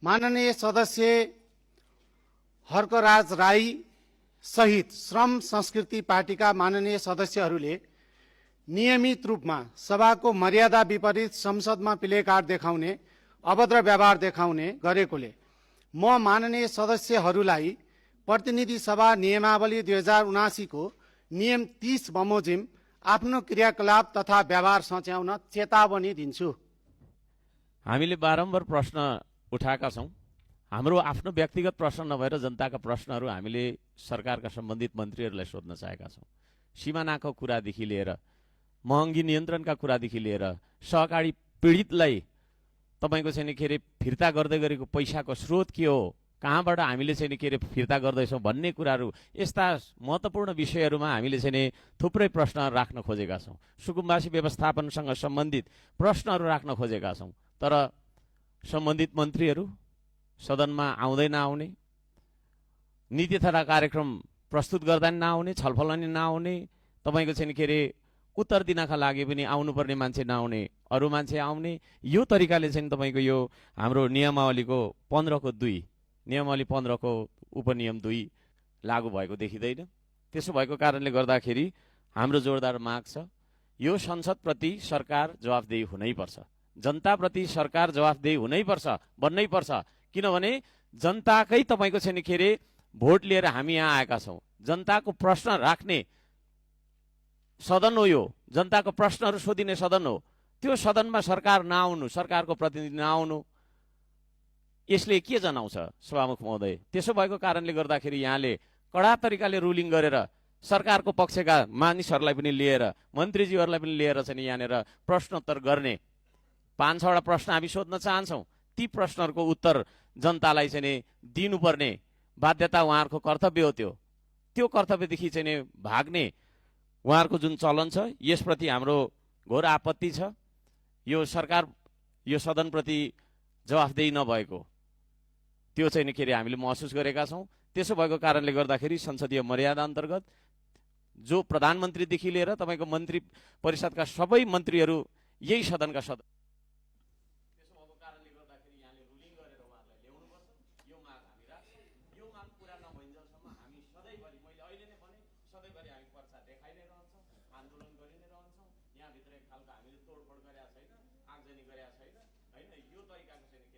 माननीय सदस्य हर्कराज राई सहित श्रम संस्कृति पार्टीका माननीय सदस्यहरूले नियमित रूपमा सभाको मर्यादा विपरीत संसदमा प्ले कार्ड देखाउने अभद्र व्यवहार देखाउने गरेकोले म माननीय सदस्यहरूलाई प्रतिनिधि सभा नियमावली 2079 को नियम 30 बमोजिम आफ्नो क्रियाकलाप तथा व्यवहार सच्याउन चेतावनी दिन्छु। हामीले बारम्बार प्रश्न उठाएका छौं। हाम्रो आफ्नो व्यक्तिगत प्रश्न नभएर जनताका प्रश्नहरू हामीले सरकारका सम्बन्धित मन्त्रीहरूलाई सोध्न चाहेका छौं। सीमानाको कुरादेखि लिएर महँगी नियन्त्रणका कुरादेखि लिएर सहकारी पीडितलाई तपाईको चाहिँ के रे फिर्ता गर्दै गरेको पैसाको स्रोत के हो, कहाँबाट हामीले चाहिँ के रे फिर्ता गर्दैछौँ भन्ने कुराहरू, यस्ता महत्त्वपूर्ण विषयहरूमा हामीले चाहिँ थुप्रै प्रश्नहरू राख्न खोजेका छौँ। सुकुम्बासी व्यवस्थापनसँग सम्बन्धित प्रश्नहरू राख्न खोजेका छौँ। तर सम्बन्धित मन्त्रीहरू सदनमा आउँदै नआउने, नीति तथा कार्यक्रम प्रस्तुत गर्दा नि नआउने, छलफल नि नआउने, तपाईको चाहिँ के रे उत्तर दिनका लागि पनि आउनुपर्ने मान्छे नआउने, अरू मान्छे आउने, यो तरिकाले चाहिँ तपाईको यो हाम्रो नियमावलीको 15 को 2 नियमावली 15 को उपनियम 2 लागू भएको देखिँदैन। त्यसो भएको कारणले गर्दाखेरि हाम्रो जोरदार माग छ, यो संसदप्रति सरकार जवाफदेही हुनैपर्छ, जनताप्रति सरकार जवाफदेही हुनैपर्छ, बन्नैपर्छ। किनभने जनताकै तपाईको चाहिँ के रे भोट लिएर हामी यहाँ आएका छौँ। जनताको प्रश्न राख्ने सदन हो यो, जनताको प्रश्नहरू सोधिने सदन हो। त्यो सदनमा सरकार नआउनु, सरकारको प्रतिनिधि नआउनु, यसले के जनाउँछ सभामुख महोदय? त्यसो भएको कारणले गर्दाखेरि यहाँले कडा तरिकाले रुलिङ गरेर सरकारको पक्षका मानिसहरूलाई पनि लिएर, मन्त्रीज्यूहरूलाई पनि लिएर चाहिँ यहाँनिर प्रश्नोत्तर गर्ने 5-6 प्रश्न हामी सोध्न चाहन्छौँ। ती प्रश्नहरूको उत्तर जनतालाई चाहिँ दिनुपर्ने बाध्यता उहाँहरूको कर्तव्य हो। त्यो कर्तव्यदेखि चाहिँ भाग्ने उहाँहरूको जुन चलन छ, यसप्रति हाम्रो घोर आपत्ति छ। यो सरकार, यो सदनप्रति जवाफदेही नभएको त्यो चाहिँ के रे हामीले महसुस गरेका छौँ। त्यसो भएको कारणले गर्दाखेरि संसदीय मर्यादा अन्तर्गत जो प्रधानमन्त्रीदेखि लिएर तपाईको मन्त्री परिषदका सबै मन्त्रीहरू यही सदनका सदस्य, त्यसो भएको कारणले गर्दाखेरि यहाँले रुलिङ गरेर उहाँहरूलाई ल्याउनुपर्छ। यो माग हामी राख्छौँ। यो माग पुरा नभइन्जेलसम्म हामी सधैँभरि, मैले अहिले नै भने, सधैँभरि हामी पर्चा देखाइ नै रहन्छौँ, आन्दोलन गरि नै रहन्छौँ। यहाँभित्र एक खालको हामीले तोडफोड गरेका छैन, आगजनी गरेका छैन, होइन? यो तरिकाको चाहिँ